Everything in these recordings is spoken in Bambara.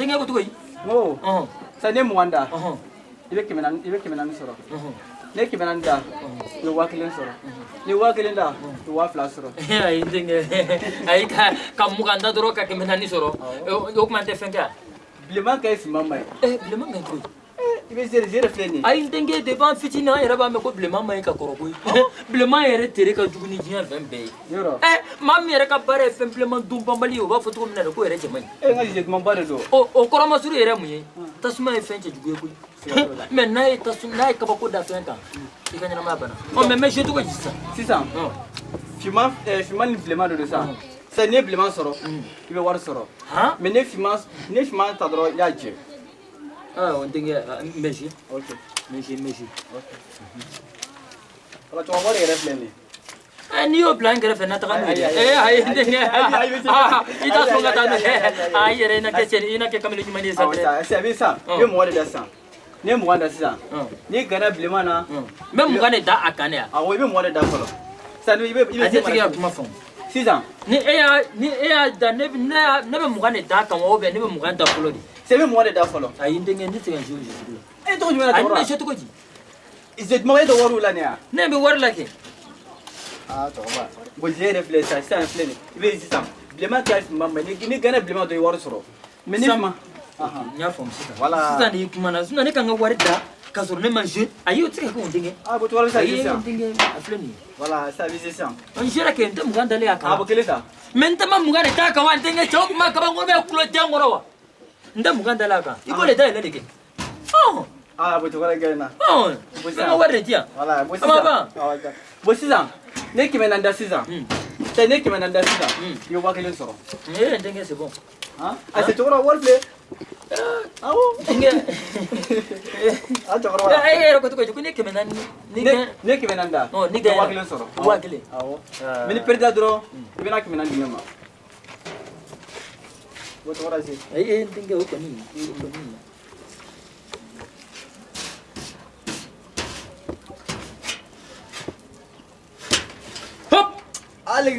Denkɛ ko cogo di? N ko sisan n'i ye 20 da, i bɛ 400, i bɛ 400 sɔrɔ. N'i ye 400 da, i bɛ 1000 sɔrɔ. N'i ye 1000 da, i bɛ 2000 sɔrɔ. Ayi n denkɛ, ayi, ka 20 da dɔrɔn ka 400 sɔrɔ, o tuma n tɛ fɛn kɛ yan. Bilenman ka ɲi, finman man ɲi. Bilenman ka ɲi cogo di? I bɛ zere zere filɛ nin ye. Ayi n denkɛ, depuis an fitinin an yɛrɛ b'a mɛn ko bilenman man ɲi ka kɔrɔ koyi. Bilenman yɛrɛ tere ka jugu ni diɲɛ fɛn bɛɛ ye. Yɔrɔ. Maa min yɛrɛ ka baara ye fɛn bilenman dun banbali ye, o b'a fɔ cogo min na de k'o yɛrɛ cɛ man ɲi. N ka jise dumanba de don. O kɔrɔmasuru yɛrɛ mun ye? Tasuma ye fɛn cɛjugu ye koyi. Mais n'a ye tasuma, n'a ye kabako da fɛn kan, i ka ɲɛnamaya banna. Ɔ mais n bɛ jouer cogo di sisan? Sisan finman, finman ni bilenman de don sisan. Sisan n'i ye bilenman sɔrɔ, i bɛ wari sɔrɔ. Mais n'i ye finman ta dɔrɔn, i y'a jɛ. Ah, n denkɛ, n bɛ jouer. Ok. N bɛ jouer, n bɛ jouer. Ok. Wala cɛkɔrɔba, wari yɛrɛ filɛ nin ye. N'i y'o bila n kɛrɛfɛ, na taga n'o ye. Ayi n denkɛ, i t'a sɔn ka taa n'o ye. I yɛrɛ i na kɛ cɛ, i na kɛ kamalen ɲuman ye sa. Awɔ, sisan i bɛ sisan, i bɛ 20 de da sisan. N'i ye 20 da sisan, n'i gana bilenman na. N bɛ 20 de da a kan de yan. Awɔ, i bɛ 20 de da fɔlɔ. Sisan i bɛ A tɛ tigi ka kuma faamu. Sisan. Ni e y'a da, ne bɛ 20 de da a kan wa, ou bien ne bɛ 20 da fɔlɔ de? Sisan i bɛ 20 de da fɔlɔ. Ayi n denkɛ, ne tɛ se ka jouer o jeu sugu la. E tɔgɔ jumɛn na Ayi, n cɛkɔrɔba? bɛ jouer cogo di? Jeu duman, e tɛ wariw la nin ya? Ne bɛ wari la kɛ. Aa cɛkɔrɔba, bon jeu yɛrɛ filɛ sisan, sisan filɛ nin ye, i bɛ sisan bilenman kɛ finman ma, ni gana bilenman dɔrɔn i bɛ wari sɔrɔ. Mais ni finman. N y'a faamu sisan. Voilà. Sisan de i kumana, sinon ne ka n ka wari da k'a sɔrɔ ne ma jouer. Ayi, o tɛ se ka kɛ o denkɛ. Ah bon, cɛkɔrɔba bɛ se ka jouer sisan. Ayi n denkɛ, a filɛ nin ye. Voilà, sisan i bɛ jouer sisan. N jouer kɛ, n tɛ 20 dalen a kan. Ah bon, kelen ta. Mais n tɛ ma 20 de t'a kan wa n denkɛ, cɛw kuma kaban ko bɛ kulo den kɔrɔ wa. N tɛ 20 dalen a kan. I b'o de dayɛlɛ de kɛ. Ah bon, cɛkɔrɔba gɛlɛn na. N bɛ n ka wari de di yan. Voilà, bon A ma sisan. ban. Bon sisan, ne 400 da sisan. Sisan ne 400 da sisan, i bɛ 1000 sɔrɔ. N denkɛ, c'est bon. Ah, c'est cɛkɔrɔba wari filɛ. Awɔ. Denkɛ. Ah cɛkɔrɔba. E yɛrɛ ko cogo di ko ne 400 ni Ne 400 da. Ɔ, ni I bɛ gagné. 1000 sɔrɔ. 1000. Awɔ. Mais ni perdre dɔrɔn, i bɛna 400 di ne ma. Bon cɛkɔrɔba se. Ayi n denkɛ, o kɔni, o kɔni. Hop! Alex.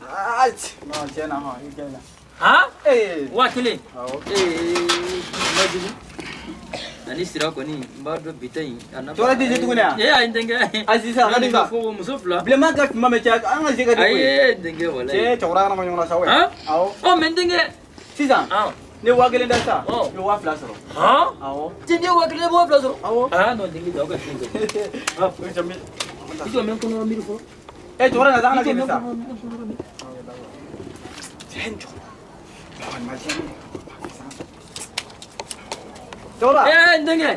Ah, non, tiɲɛ na hɔn, i gagné. Han? Ee. 1000. Awɔ. Ee, majugu. Ani sira kɔni, n b'a dɔn bi ta in. A na. Cɛkɔrɔba tɛ jouer tuguni wa? Ee, ayi n denkɛ. Ayi sisan, an ka nin ta. Fo muso fila. Bilenman ka finman bɛ caya, an ka jouer ka di koyi. Ayi n denkɛ, walayi. Cɛ, cɛkɔrɔba kana bɔ ɲɔgɔn na sa, ouais. Han? Awɔ. Ɔ mais n denkɛ. Sisan. Ne ye 1000 da sisan, i bɛ 2000 sɔrɔ. Han? Awɔ. Cɛ, n'i ye 1000, i bɛ 2000 sɔrɔ. Awɔ. Ah non, denkɛ, jɔ, aw ka tiɲɛ kɛ. I jɔ, n bɛ n kɔnɔ miiri fɔlɔ. Eh, cɛkɔrɔba na taa, an ka I jɔ, n kɛ bɛ sa. n kɔnɔ miiri. Cɛ, n jɔ. Cɛkɔrɔba. Eh, n denkɛ.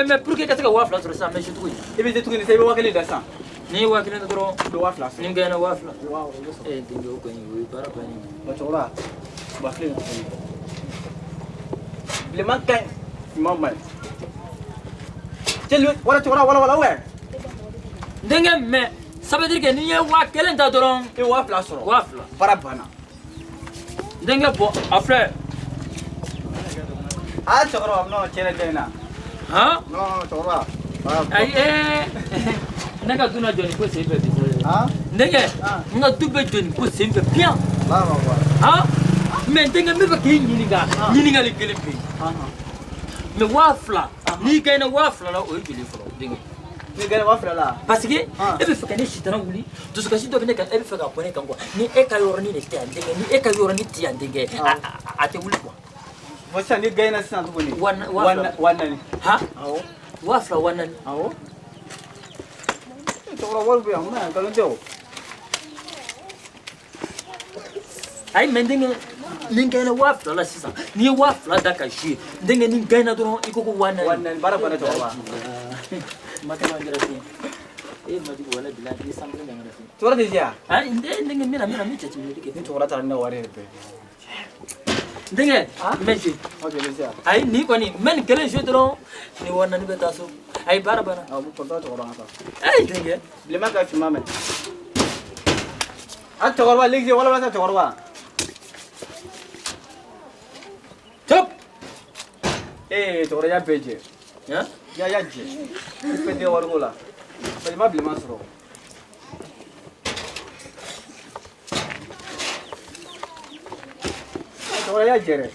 Mais pour que i ka se ka 2000 sɔrɔ sisan, n bɛ jouer cogo di? I bɛ jouer tuguni sisan, i bɛ 1000 da sisan. N'i ye 1000 da dɔrɔn. I bɛ 2000 sɔrɔ. Ni n gagné 2000. Wa, o bɛ sɔrɔ. Eh, denkɛ, o kɔni, o ye baara bannen ye. Bon cɛkɔrɔba, ba filɛ nin ye. Bilenman ka ɲi, finman man ɲi. Cɛ, wala cɛkɔrɔba, wala wala wɛ. N denkɛ, mais ça veut dire que n'i ye 1000 ta dɔrɔn. I bɛ 2000 sɔrɔ. 2000. Baara banna. N denkɛ, bɔ a filɛ. Ah cɛkɔrɔba, non, tiɲɛ yɛrɛ na. Han? Non cɛkɔrɔba. Ayi ne ka du na jɔ nin ko sen fɛ bi sa. Han? N denkɛ, n ka du bɛ jɔ nin ko sen fɛ bien. Han? Mais n denkɛ, n bɛ fɛ k'i ɲininka ɲininkali kelen pe. Mais 2000, n'i gagné 2000 la, o ye joli fɔlɔ, denkɛ? Ni gagné 2000 la. Parce que e bɛ fɛ ka ne sitana wuli, dusukasi dɔ bɛ ne kan, e bɛ fɛ ka bɔ ne kan quoi. Ni e ka yɔrɔnin de tɛ yan denkɛ, ni e ka yɔrɔnin tɛ yan denkɛ, a tɛ wuli quoi. Bon sisan ni gagné sisan tuguni. 2000. 4000. Han? Awɔ. 2000, 4000. Awɔ. Cɛkɔrɔba, wari bɛ yan, mun na nkalon tɛ o. Ayi mais n denkɛ, ni n gagné 2000 la sisan, n'i ye 2000 da ka jouer, n denkɛ, ni n gagné dɔrɔn, i ko ko 4000. 4000, baara banna cɛkɔrɔba. Matama kɛra ten. E majugu, wala bila, i ye san kelen kɛ ten. Cɛkɔrɔba tɛ se yan? Ayi n denkɛ, n bɛna n bɛna n bɛ jateminɛli kɛ. Ni cɛkɔrɔba taara ni ne wari yɛrɛ bɛɛ. N denkɛ, n bɛ jouer. Ok, n bɛ se yan. Ayi nin kɔni, n bɛ nin kelen jouer dɔrɔn, ni 4000 bɛ taa so. Ayi baara banna. Awɔ, kɔntɔn cɛkɔrɔba ka taa. Ayi denkɛ. Bilenman ka finman mɛn. A cɛkɔrɔba, l'exe wala wala cɛkɔrɔba. Top. Ee cɛkɔrɔba, y'a bɛɛ jɛ. Han? Ya jɛ. I fɛn tɛ wariko la. Parce que i ma bilenman sɔrɔ. Cɛkɔrɔba y'a jɛ dɛ.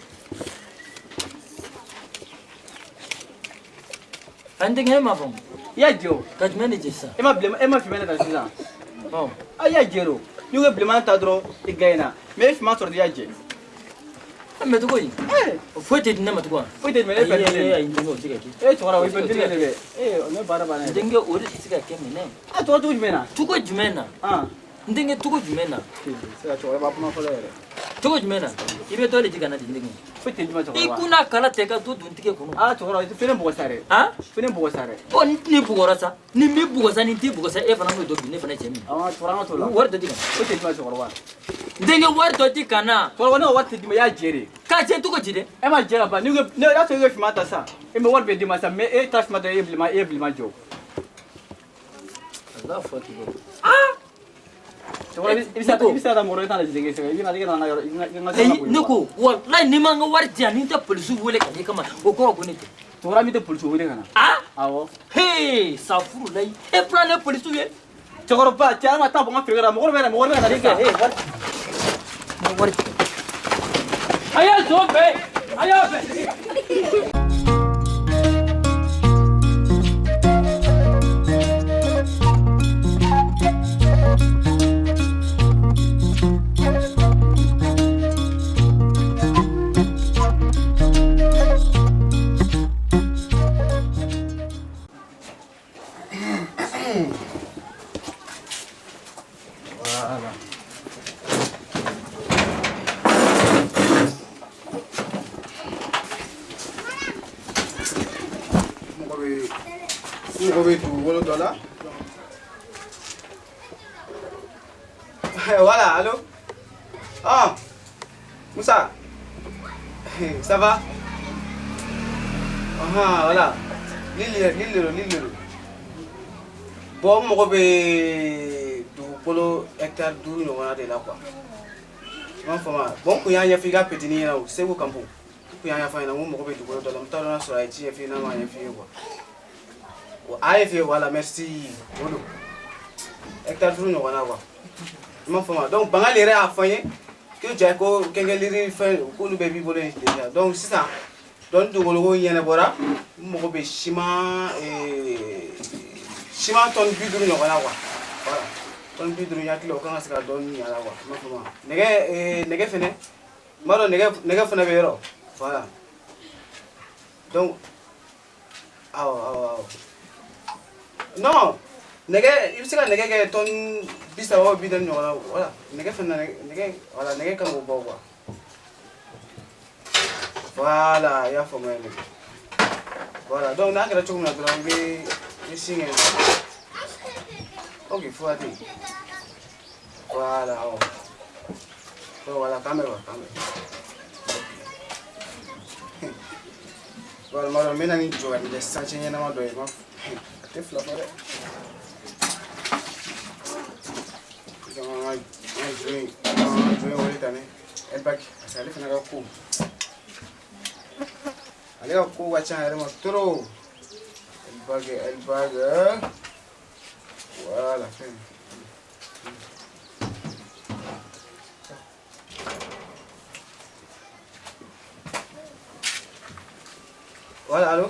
An denkɛ, e m'a faamu. I y'a jɛ o. Ka jumɛn de jɛ sisan? E ma bilenman, e ma finman de ta sisan. Ɔ. A y'a jɛ o. N'i ko bilenman ta dɔrɔn, i gagnera. Mais e finman sɔrɔ, i y'a jɛ. Mais cogo di? Foyi tɛ di ne ma tugun wa? Foyi tɛ di, mais ne Ayi, pɛrɛdilen. ayi, ayi, n denkɛ, o tɛ se ka kɛ. E cɛkɔrɔba, o pɛrɛdilen de bɛ. Ee, ne baara banna N yɛrɛ. denkɛ, o de tɛ se ka kɛ minɛ. A tɔgɔ cogo jumɛn na? Cogo jumɛn na? N denkɛ, cogo jumɛn na? Se ka cɛkɔrɔba b'a kuma fɔlɔ yɛrɛ. Cogo jumɛn na? I bɛ dɔ de di ka na di n denkɛ. Foyi tɛ di ma I cɛkɔrɔba. kunna kala tɛ ka to don tigɛ kɔnɔ. Aa cɛkɔrɔba, i tɛ fɛnɛ bugɔ sa dɛ. Han? Fɛnɛ bugɔ sa dɛ. Ɔ, ni ne bugɔra sa, ni min bugɔ sa, ni t'i bugɔ sa, e fana n'o dɔ bi ne fana cɛ min. Awɔ cɛkɔrɔba, an ka t'o la. Wari dɔ di ka na. Foyi tɛ di ma cɛkɔrɔba. N denkɛ, wari dɔ di ka na. Cɛkɔrɔba, ne ka wari tɛ di ma, i y'a jɛ de. K'a jɛ cogo di dɛ? E ma jɛ ka ban, n'i ko ne y'a sɔrɔ i bɛ finman ta sisan, e bɛ wari bɛɛ di ma sisan, mais e ta finman ta, e ye bilenman jɔ. Allahu akbar. Cɛkɔrɔba, i bɛ se ka taa mɔgɔ wɛrɛ ta la jigin i bɛna i ka na n ka yɔrɔ i ka n ka Ayi, ne ko walayi, n'i ma n ka wari di yan, ni n tɛ polisiw wele ka n'i kama, o kɔrɔ ko ne tɛ. Cɛkɔrɔba, min tɛ polisiw wele ka na. Ah? Awɔ. Hey, safurulayi, e filan ne polisiw ye. Cɛkɔrɔba, cɛ, an ka taa bɔ n ka feere la, mɔgɔ bɛ na, mɔgɔ bɛ na sisan. Ee, wari. N ka wari di. A y'a zon bɛɛ, a y'a bɛɛ. Voilà. Mɔgɔ bɛ dugukolo dɔ la. Voilà, allo. Ah, Moussa. Ça va? Ah, voilà. L'île, l'île, l'île. Bon, mɔgɔ bɛ dugukolo hectare 5 ɲɔgɔnna de la quoi. I m'a faamu wa? Bon, n kun y'a ɲɛfɔ i ka petini ɲɛna o, Segu Kanpo. N kun y'a ɲɛfɔ a ɲɛna n ko mɔgɔ bɛ dugukolo dɔ la, n t'a dɔn n'a sɔrɔ a ye ci ɲɛf'i ye n'a m'a ɲɛf'i ye quoi. A ye f'i ye, voilà, merci. O don. Hectare 5 ɲɔgɔnna quoi. I m'a faamu wa? Donc Bangali yɛrɛ y'a fɔ n ye ko ja ko kɛnkɛliri fɛn k'olu bɛɛ b'i bolo yen déjà. Donc sisan, donc dugukolo ko ɲɛnabɔra, n mago bɛ ciment tonne 50 ɲɔgɔnna quoi. Voilà. Tonne 50, n hakili la o kan ka se ka dɔɔni ɲa la quoi. I m'a faamu wa? Nɛgɛ fɛnɛ, n b'a dɔn nɛgɛ fɛnɛ bɛ yɔrɔ. Voilà. Donc awɔ awɔ awɔ. Non, nɛgɛ, i bɛ se ka nɛgɛ kɛ tonne 30 40 ɲɔgɔnna, voilà. Nɛgɛ fɛnɛ, nɛgɛ, voilà, nɛgɛ kan k'o bɔ quoi. Voilà, i y'a faamuya dɛ. Voilà, donc n'a kɛra cogo min na dɔrɔn, i bɛ sin kɛ. Ok, fo waati. Voilà, awɔ. Donc voilà, k'an bɛn quoi, k'an bɛn. Voilà, n b'a dɔn n bɛ na nin jɔ ka nin kɛ sachet ɲɛnama dɔ ye, ma a tɛ fila fɔ dɛ. Donc an ka jo in wele tan dɛ. Elbak, parce que ale fana ka ko. Ale ka ko ka ca yɛrɛ ma trop. Elbak, Elbak. Voilà, fɛn. Voilà, allo.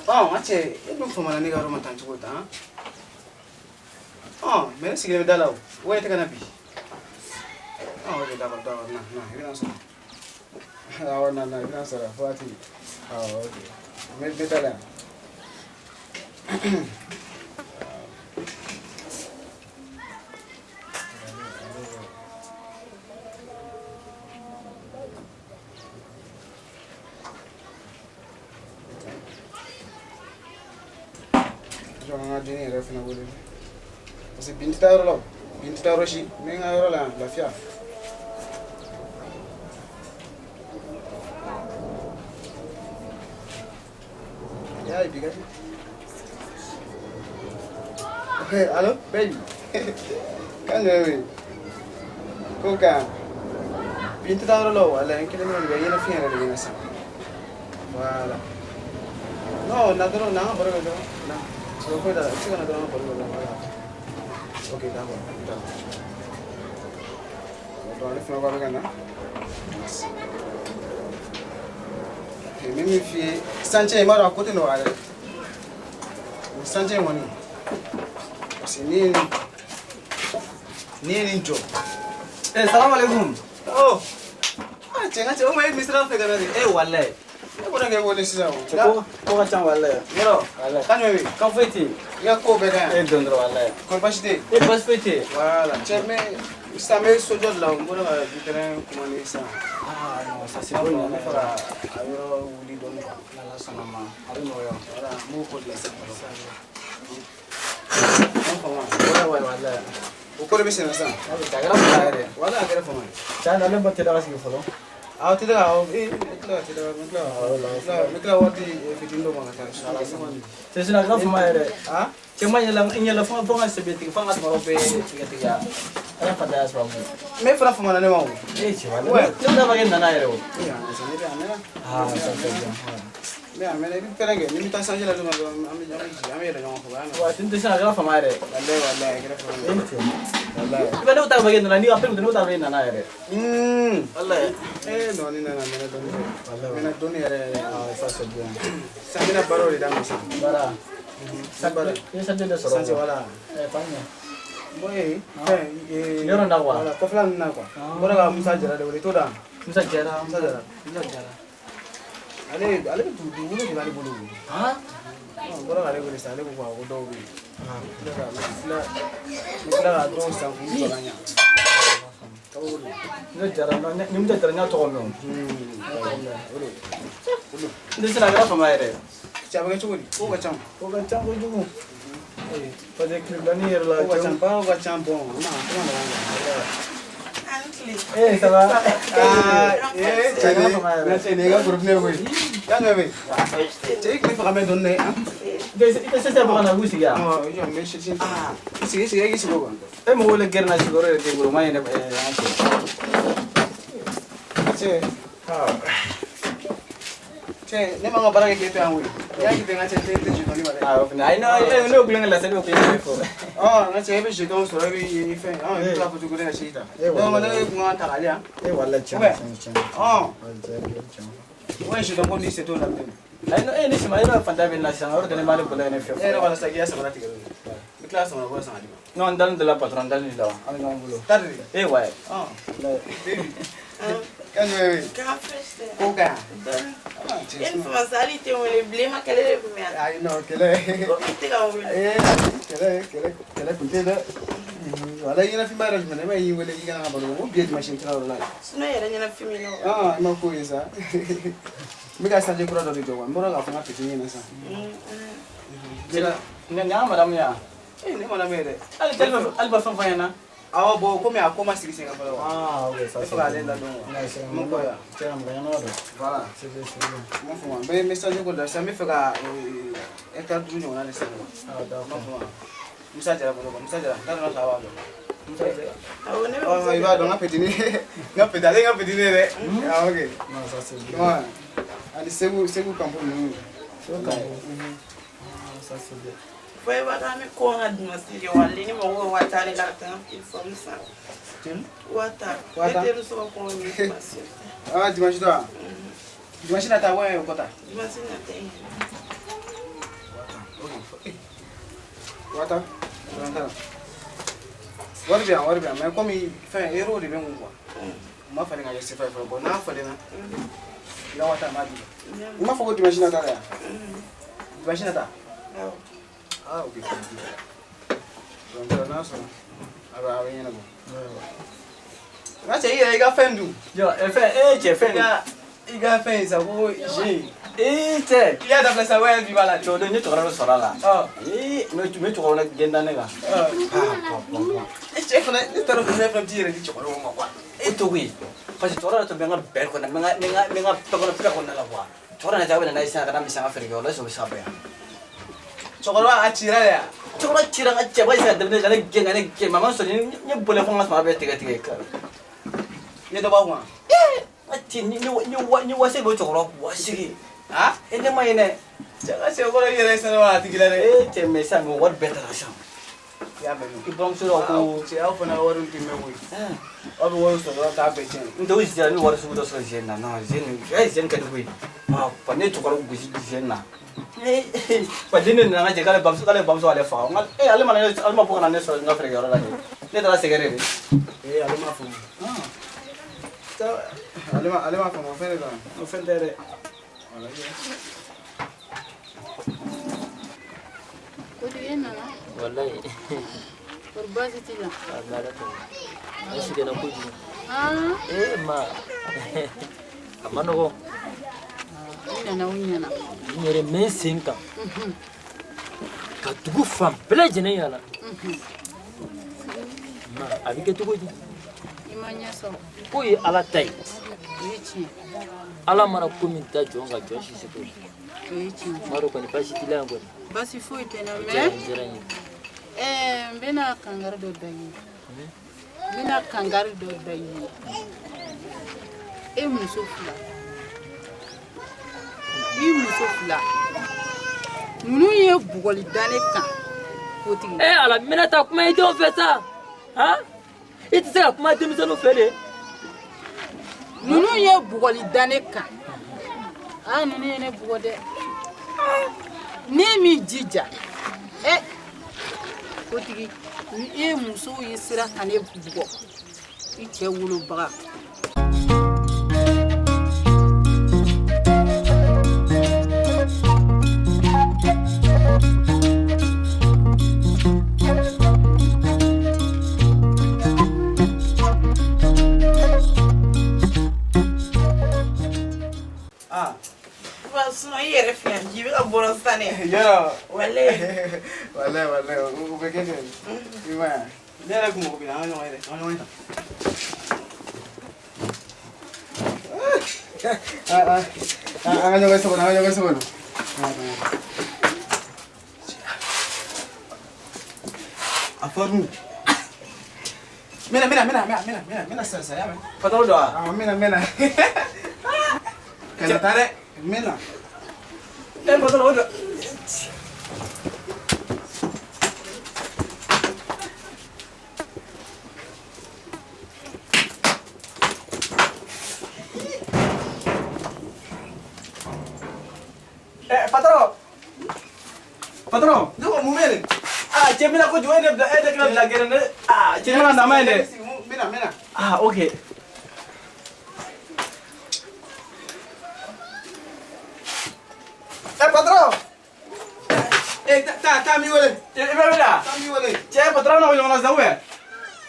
Ɔ, n ka cɛ, e dun famana ne ka yɔrɔ ma tan cogo tan? Ɔ, mais ne sigilen bɛ da la o. O yɛrɛ tɛ ka na bi. Ɔ, ok, d'accord, d'accord, na, na, i bɛna n sɔrɔ. Awɔ, na, na, i bɛna n sɔrɔ, fo waati. Awɔ, ok. N bɛ da la yan. Jɔ an ka denni yɛrɛ fana wele. Parce que bi n tɛ taa yɔrɔ la o. Bi n tɛ taa yɔrɔ si. N bɛ n ka yɔrɔ la yan, lafiya. Y'a ye bi ka di. Ok, allo, baby. Kan jumɛn bɛ yen? Ko kan. Bi n tɛ taa yɔrɔ la o, walayi n kelen bɛ nin kɛ, ɲɛnafin yɛrɛ de bɛ n na sisan. Voilà. Non, na dɔrɔn, na an ka baro kɛ dɔrɔn. Na. Sɔrɔ foyi t'a la, i bɛ se ka na dɔrɔn an ka baro kɛ dɔrɔn. Voilà. Ok, d'accord, d'accord. Donc ale fana ko a bɛ ka na. N bɛ min f'i ye, chantier in, i b'a dɔn a ko tɛ nɔgɔya dɛ. O chantier in kɔni, parce que n'i ye nin jɔ. Eh, salam alaikum. Oh! Ah, cɛ, n ka cɛ, o ma e misira fɛ ka na de. Eh, wallahi. Ne bɔra k'e wele sisan o. Cɛ, ko ka ca wallahi. Yɔrɔ. Wallahi. Kan jumɛn bɛ yen? Kan foyi tɛ yen. I ka ko bɛɛ ka ɲi. E dɔn dɔrɔn wallahi. Kɔri baasi tɛ yen? E baasi foyi tɛ yen. Voilà. Cɛ, mais sisan n bɛ sojɔ de la, n bɔra ka du-terrain commander sisan. Ah non, ça c'est N bon. bɛ fɛ ka a yɔrɔ wuli dɔɔni quoi. N'Ala sɔnna ma, a bɛ nɔgɔya. Voilà, n b'o ko de la sisan. I m'a faamu wa? Ouais, ouais, wallahi. O ko de bɛ sen na sisan. A kɛra fama yɛrɛ. Wala, a kɛra fama ye. Tiɲɛ na, ne ba tɛ daga sigi fɔlɔ. Awɔ, tɛ daga, ee, n bɛ tila ka tɛ daga, n bɛ tila n bɛ tila waati fitinin dɔ ma ka taa. Cɛ, sinon a kɛra fama yɛrɛ. Ah? Cɛ, ma yɛlɛ, n yɛlɛ fo n ka sɛbɛ tigɛ, fo n ka samaraw bɛɛ tigɛ tigɛ. Ala fatanya sababu. Mais e fana famana ne ma o. Eh, cɛ, wallahi. Ne bɛna fɔ k'e nana yɛrɛ o. Ee, a ne bɛ a mɛnna. Ah, ça c'est bien. N bɛ a mɛnna, i bɛ pɛrɛn kɛ, ni bɛ taa chantier la don min na dɔrɔn, an bɛ jigin, an bɛ yɛlɛ ɲɔgɔn fɛ, o y'a nɔ. Wa, tɛ sisan a kɛra fama yɛrɛ. Walayi, walayi, a kɛra fama E ye. cɛ. Walayi. I bɛ ne ta fɔ k'e nana, n'i ka appel ne ta fɔ e nana yɛrɛ. Wallahi. Eh, non, ne nana, a mɛnna dɔɔni dɛ. A mɛnna dɔɔni yɛrɛ yɛrɛ. Ah, ça c'est bien. Sisan n bɛna baaraw de daminɛ sisan. Baara. Baara. I ye chantier de sɔrɔ. Chantier, voilà. Eh, fan ɲɛ. Bon, ee, fɛn, ee. Yɔrɔ in na quoi. Voilà, kɔfɛla ninnu na quoi. N bɔra ka Musa Jara de wele, t'o dɔn wa? Musa Jara. Musa Jara. Musa Jara. Ale bɛ dugukolo de b'ale bolo. Han? N bɔra k'ale wele sisan, ale ko ko dɔw bɛ yen. N bɛ tila ka dɔw san k'u jɔ ka ɲa. Kabako don. Musa Jara, ni Musa Jara n y'a tɔgɔ mɛn o. O de. O don. N tɛ sisan a kɛra fama yɛrɛ. Cɛ, a bɛ kɛ cogo di? Kow ka ca. O ka ca kojugu. Parce que tile filanin yɛrɛ la. Kow ka ca, baaraw ka ca, bon, a ma a ma nɔgɔn quoi. Eh, ça va? Ah, eh, cɛ, nin cɛ, nin ye n ka groupe ye koyi. Kan jumɛn bɛ yen? Cɛ, i tun bɛ fɛ ka mɛn dɔɔni dɛ, han? I tɛ se bɔ ka na k'u sigi yan. Ɔ, i jɔ, n bɛ sisi. I sigi, i sigi, e k'i sigi o kan. E mɔgɔ wele gɛrɛ na sigiyɔrɔ yɛrɛ t'e bolo, o ma ɲɛ dɛ, an cɛ. Cɛ, cɛ, ne ma n ka baara kɛ k'e to yan koyi. N'i y'a kɛ ten, n ka cɛ, tɛ jeton di ma dɛ. Ah, o fana, ayi, non, ne y'o kulonkɛ la sa, ne y'o kulonkɛ fɔ. Ɔ, n ka cɛ, e bɛ jeton sɔrɔ, e bɛ i fɛn, ɔ, i bɛ tila ko ne ka sisi ta. Donc ne kun kan ka ta k'ale yan. Eh, wallahi, tiɲɛ, tiɲɛ, tiɲɛ. Ɔ. Tiɲɛ. O ye jeton ko ni se t'o la bilen. Ayi, non, eh, ne sima, e b'a fanta bɛ na sisan, o yɔrɔ tɛ ne b'ale bolo ne fɛ. E yɛrɛ b'a la sisan k'i ka samara tigɛ dɛ. N bɛ tila ka samara kura san ka d'i ma. Non, n dalen tɛ la patron, n dalen tɛ la, an bɛ ɲɔgɔn bolo. Ta de. Eh, ouais. Ɔ. Baby. Kan jumɛn bɛ yen? Kan fresh tɛ. Ko ka ɲi. Dɔɔni. E ni fama sa, hali i tɛ n wele bilen, e ma kɛlɛ de kun bɛ yan. Ayi, non, kɛlɛ. I tɛ ka n wele. Eh, kɛlɛ, kɛlɛ, kɛlɛ kun tɛ dɛ. Wala, i ɲɛnafin b'a yɛrɛ jumɛn na? E ma y'i wele k'i kana ka baro kɛ. Ko bi ye dimanche ye, tila yɔrɔ la. Sinon yɛrɛ ɲɛnafin bɛ ne wa. Ah, i ma ko ye sa. N bɛ ka chantier kura dɔ de jɔ quoi. N bɔra k'a fɔ n ka petit ɲɛna sisan. Nin y'an ka madame ye wa? Eh, ne madame ye dɛ. Hali tɛ hali ba fɛn fɔ an ɲɛna. Awɔ, bon, komi a ko ma sigi sen kan fɔlɔ quoi. Ah, ok, ça Ne c'est fɛ k'ale ladɔn quoi. Mun ko ya? Tiɲɛ na, mɔgɔ ɲɛnama don. Voilà. C'est bien, c'est bien. N m'a faamu. N bɛ message ko de la sisan, n bɛ fɛ ka hectare 5 ɲɔgɔnna de sɛnɛ quoi. Ah, d'accord. N m'a faamu. Musa Jara bolo quoi. Musa Jara, n t'a dɔn n'a sɔrɔ a b'a dɔn. Musa Jara. Awɔ, ne bɛ Ɔ, i b'a dɔn, n ka petit n ka petit, ale ye n ka petit ye dɛ. Ah, ok. Non, ça c'est bien. Ouais. Ani Segu, Segu Kanpo ninnu. Segu Kanpo. Ah, ça c'est bien. Fo i b'a dɔn an bɛ ko ka dimanche kɛ wali, ni mago bɛ 50 000 de la ka taa n ka téléphone san. Joli? 50 000. 50 000? Ne terimuso ka kɔɲɔ bɛ dimanche. Ah, dimanche tɔ wa? Dimanche nata wa o kɔta? Dimanche nata in. Ok. 50 000? Problème t'a la. Wari bɛ yan, wari bɛ yan, mais komi fɛn euro de bɛ n kun quoi. N ma falen ka kɛ CFA ye fɔlɔ. Bon, n'a falenna, i ka 50 000 n b'a d'i ma. I m'a fɔ ko dimanche nata de wa? Dimanche nata? Awɔ. Ah, ok. Problème t'a la, n'a sɔnna a bɛ ɲɛnabɔ. N ka cɛ, i yɛrɛ i ka fɛn dun. Jɔ, fɛn, eh, cɛ, fɛn. I ka fɛn in sa ko jeu. Eh, cɛ. I y'a dabila sa, wa bi b'a la de. Cɛ, o don n ye cɛkɔrɔba dɔ sɔrɔ a la. Ɔ. Ee, n bɛ cɛkɔrɔba gɛn da ne kan. E cɛ fana, ne t'a dɔn ne fana bɛ t'i yɛrɛ di cɛkɔrɔbaw ma quoi. E to koyi. Parce que cɛkɔrɔba yɛrɛ tun bɛ n ka bɛn kɔnɔ, n bɛ n ka fɛn kɔnɔ, fɛn kɔnɔna la quoi. Cɛkɔrɔba nana, a bɛ na n'a ye sisan ka na misɛn ka feere kɛ yɔrɔ la, est-ce que o bɛ se ka bɛn yan? Cɛkɔrɔba a cira de ya? Cɛkɔrɔba cira n ka cɛ, ba ka daminɛ ka ne gɛn ka ne gɛn, mama sɔrɔ n ye boli fo n ka samara bɛɛ tigɛ tigɛ. I ye dɔ bɔ a kun wa? N ka cɛ, ni wase bɛ cɛkɔrɔba kun, wasigi. Ah? E ne ma ye dɛ. Cɛ ka cɛ kɔrɔ i yɛrɛ ye sanu a tigi la dɛ. E cɛ, mais sisan wari bɛɛ taara sisan. I y'a bɛɛ dun. I buramuso la ko. Cɛ, aw fana ka wari tɛ mɛn koyi. Aw bɛ wari sɔrɔ dɔrɔn k'a bɛɛ tiɲɛ. N tɛ o zira ne wari sugu dɔ sɔrɔ zen na non zen zen ka di koyi. Ah, fa ne cɛkɔrɔba gosi zen na. Fa den de nana jɛ k'ale bamuso ale faga. N ka ale ma ne ale ma bɔ ka na ne sɔrɔ n ka feerekɛyɔrɔ la dɛ. Ne taara sɛgɛrɛ de. Ee, ale m'a faamu. Ale m'a faamu, o fɛn de don. O fɛn tɛ dɛ. Kotigi e nana? Walayi. Kɔri baasi t'i la? Ala tɛ. Ne sɛgɛnna kojugu. Ee ma. A ma nɔgɔn. I nana o ɲɛna. N yɛrɛ mɛ n sen kan. Ka dugu fan bɛɛ lajɛlen yaala. Ma a bɛ kɛ cogo di? I ma ɲɛ sɔrɔ. Ko ye Ala ta ye. O ye tiɲɛ. Ala mana ko min da jɔn kan jɔn si se t'o la. O ye tiɲɛ. N b'a dɔn kɔni baasi t'i la yan kɔni. Baasi foyi tɛ n na O mais. diyara n ye. N bɛna kangari dɔ da i ye. N bɛna kangari dɔ da i ye. E muso fila. I muso fila. Ninnu ye bugɔli da ne kan. Kotigi. Ee Ala n bɛna taa kuma i denw fɛ sa. Han? I tɛ se ka kuma denmisɛnninw fɛ de. Ninnu ye bugɔli da ne kan. Aa ninnu ye ne bugɔ dɛ. Ne m'i jija. Kotigi, ni e musow ye sira ka ne bugɔ, i cɛ wolobaga. Ah. Sinon i yɛrɛ filɛ nin ye, i bɛ ka bɔrɔ san dɛ. Yɔrɔ. Walayi. Walayi walayi o bɛ kɛ ten. I m'a ye. Ne yɛrɛ kun mago b'i la, an ka ɲɔgɔn ye dɛ, an ka ɲɔgɔn ye tan. An ka ɲɔgɔn ye so kɔnɔ, an ka ɲɔgɔn ye so kɔnɔ. A faru. Mena mena mena mena mena mena sisan sisan, y'a mɛn. Patron don wa? Awɔ, mena mena. Kana taa dɛ, mena. Patron o don. Patron. Patron. Ne ko mun bɛ yen? Ah, cɛ bɛna kojugu e de bila e de kɛra bila gɛrɛ ne. Ah, cɛ ne ka nama ye dɛ. Mena mena. Ah, ok. Patron. Taa taa mi wele. I bɛ wele wa? Taa mi wele. Cɛ patron na ko ɲɔgɔn na sisan ou bien?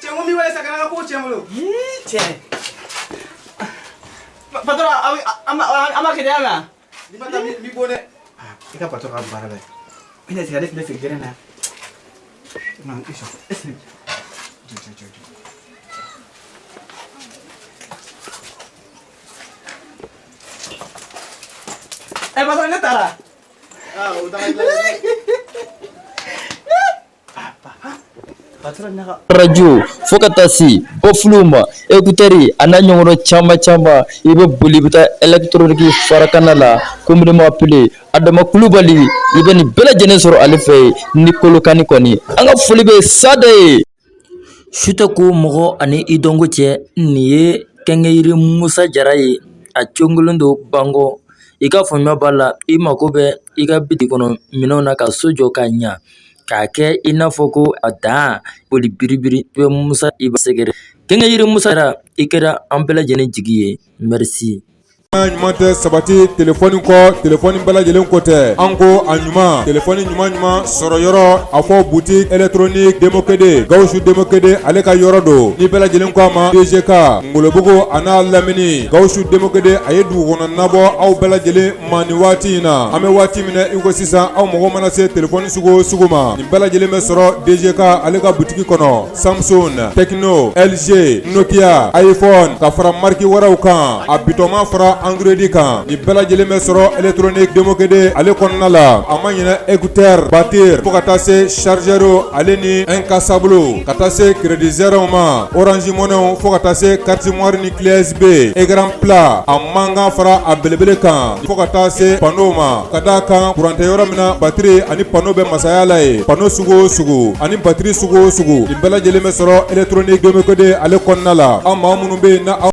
Cɛ n ko mi wele sa kana n ka ko tiɲɛ n bolo. Yii cɛ. Patron an b'a kɛ de y'a mɛn wa? N'i ma taa n b'i bon dɛ. I ka patron ka baara la. I na sigi ale tun bɛ sigi gɛrɛn na. Non, i sɔn. Jɔ jɔ jɔ jɔ. Patron ne taara. Ah, o daga dilan. Patron ne ka. Radio fo ka taa se bɔfiliw ma écouteur a n'a ɲɔgɔnna caman caman i bɛ boli i bɛ taa électronique farakana la communément appelé Adama Kulubali i bɛ nin bɛɛ lajɛlen sɔrɔ ale fɛ yen ni kolokani kɔni an ka foli bɛ sada ye. Su tɛ ko mɔgɔ ani i dɔnko cɛ nin ye kɛnkɛyiri Musa Jara ye a congolen don Bangɔ i ka faamuya b'a la i mako bɛ i ka bitigi kɔnɔ minɛnw na ka so jɔ ka ɲa k'a kɛ i n'a fɔ ko a dan boli biribiri i bɛ Musa i b'a sɛgɛrɛ kɛnkɛyiri Musa Jara i kɛra an bɛɛ lajɛlen jigi ye merci. Ɲuman tɛ sabati telefɔni kɔ telefɔni bɛɛ lajɛlen ko tɛ an ko a ɲuman telefɔni ɲuman ɲuman sɔrɔ yɔrɔ a fɔ boutique électronique Demokede Gawusu Demokede ale ka yɔrɔ don ni bɛɛ lajɛlen ko a ma DGK Ngolobugu a n'a lamini Gawusu Demokede a ye dugu kɔnɔ nabɔ aw bɛɛ lajɛlen ma nin waati in na an bɛ waati min na i ko sisan aw mago mana se telefɔni sugu o sugu ma nin bɛɛ lajɛlen bɛ sɔrɔ DGK ale ka butigi kɔnɔ Samsung Tecno LG Nokia iPhone ka fara marque wɛrɛw kan a bitɔnma fara Android kan, nin bɛɛ lajɛlen bɛ sɔrɔ électronique Demokede ale kɔnɔna la. A ma ɲinɛ écouteur, batterie, fo ka taa se chargeur, ale ni incassable, ka taa se crédit zéro ma, Orange Money, fo ka taa se carte mémoire ni clé USB, écran plat a mankan fara a belebele kan, fo ka taa se panneau ma. Ka d'a kan courant tɛ yɔrɔ min na, batterie ani panneau bɛ masaya la ye. Panneau sugu o sugu ani batterie sugu o sugu, nin bɛɛ lajɛlen bɛ sɔrɔ électronique Demokede ale kɔnɔna la. Aw maa minnu bɛ yen na aw